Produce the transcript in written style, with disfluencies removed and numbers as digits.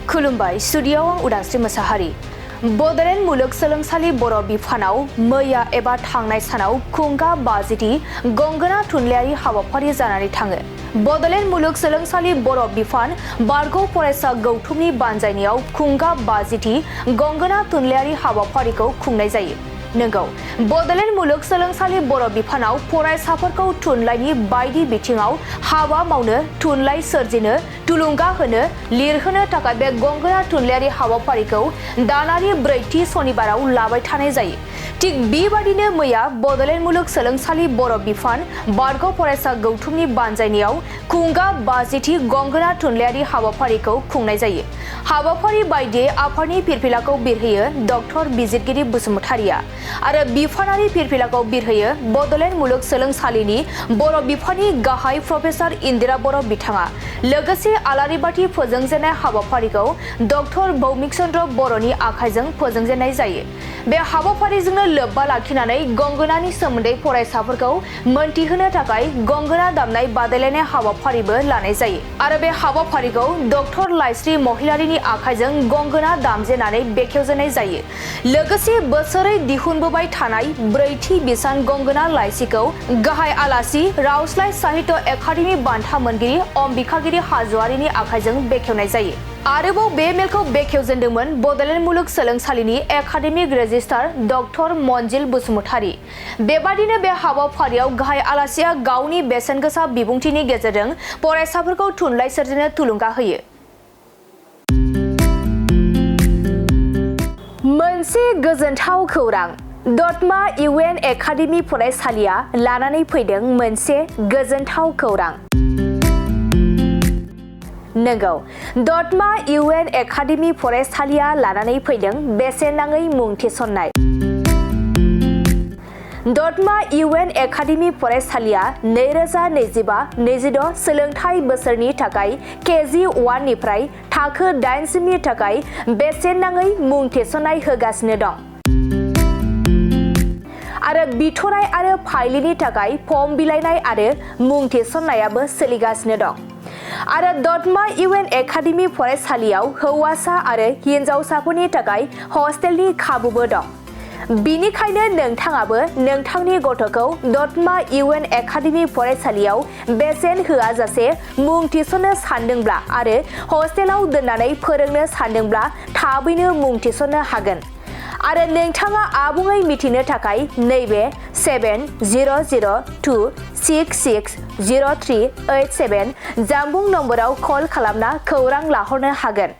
खुलुमबाय स्टुडिअ'आव आं उदांस्रि मोसाहारि। बड'लेण्ड मुलुगसोलोंसालि बर' बिफानाव मैया एबा थांनाय सानाव खुंगा 50थि गंगोना थुनलाइयारि हाबाफारि जानानै थाङो। बड'लेण्ड मुलुगसोलोंसालि बर' बिफान बारग' फरायसा गौथुमनि बानजायनायाव खुंगा 50थि गंगोना थुनलाइयारि हाबाफारिखौ खुंनाय जायो। नंगौ, बड'लेण्ड मुलुगसोलोंसालि बर' बिफानाव फरायसाफोरखौ थुनलाइनि बायदि बिथिङाव हाबा मावनो, थुनलाइ सोरजिनो, थुलुंगा होनो, लिरहोनो थाखाय बे गंगोना थुनलाइयारि हाबाफारिखौ दानारि 4थि सनिबाराव लाबाय थानाय जायो। थिग बेबादिनो मैया बड'लेण्ड मुलुगसोलोंसालि बर' बिफान बारग' फरायसा गौथुमनि बानजायनायाव खुंगा 50थि गंगोना थुनलाइयारि हाबाफारिखौ खुंनाय जायो। हाबाफारि बायदियै आफादनि फिरफिलाखौ बिरहोयो डक्टर बिजिरगिरि बसुमतारिया आरो बिफानारि फिरफिलाखौ बिरहोयो बड'लेण्ड मुलुगसोलोंसालिनि बर' बिफाननि गाहाय प्रफेसार इन्दिरा बर' बिथाङा। लोगोसे आलारि बाथि फोजोंजेननाय हाबाफारिखौ डक्टर भौमिक चन्द्र बर'नि आखाइजों फोजोंजेननाय जायो। बे हाबाफारिजोंनो लोब्बा लाखिनानै गंगोनानि सोमोन्दै फरायसाफोरखौ मोनथिहोनो थाखाय गंगोना दामनाय बादायलायनाय हाबाफारिबो लानाय जायो आरो बे हाबाफारिखौ डक्टर लाइस्रि महिलारिनि आखाइजों गंगोना दामजेननानै बेखेवजेननाय जायो। लोगोसे बोसोरै दिहुनबोबाय थानाय 4थि बिसान गंगोना लाइसिखौ गाहाय आलासि रावस्लाय साहित्य एकाडेमि बान्था मोनगिरि अम्बिकागिरि हाज'वारिनि आखाइजों बेखेवनाय जायो। आरोबाव बे मेलखौ बेखेवजेनदोंमोन बड'लेण्ड मुलुगसोलोंसालिनि एकाडेमिक रेजिस्ट्रार डक्टर मनजिल बसुमतारि। बेबादिनो बे हाबाफारियाव गाहाय आलासिया गावनि बेसेनगोसा बिबुंथिनि गेजेरजों फरायसाफोरखौ थुनलाइ सोरजिनो थुलुंगा होयो। मोनसे गोजोनथाव खौरां। दतमा इउएन एकाडेमि फरायसालिया लानानै फैदों मोनसे गोजोनथाव खौरां। नंगौ, दतमा इउएन एकाडेमि फरायसालिया लानानै फैदों बेसेन नाङै मुं थिसननाय। दतमा इउएन एकाडेमि फरायसालिया 2025-26 सोलोंथाइ बोसोरनि थाखाय केजि 1 निफ्राय थाखो 8 सिमनि थाखाय बेसेन नाङै मुं थिसननाय होगासिनो दं आरो बिथराय आरो फाइलिनि थाखाय फर्म बिलाइनाय आरो मुं थिसननायाबो सोलिगासिनो दं। आरो दतमा इउएन एकाडेमि फरायसालियाव हौवासा आरो हिनजावसाफोरनि थाखाय हस्टेलनि खाबुबो दं। बिनिखायनो नोंथाङाबो नोंथांनि गथ'खौ दतमा इउएन एकाडेमि फरायसालियाव बेसेन होआजासे मुं थिसननो सानदोंब्ला आरो हस्टेलाव दोननानै फोरोंनो सानदोंब्ला थाबैनो मुं थिसननो हागोन। आरो नोंथाङा आबुङै मिथिनो थाखाय नैबे 7002660387 जानबुं नम्बराव कल खालामना खौरां लाहरनो हागोन।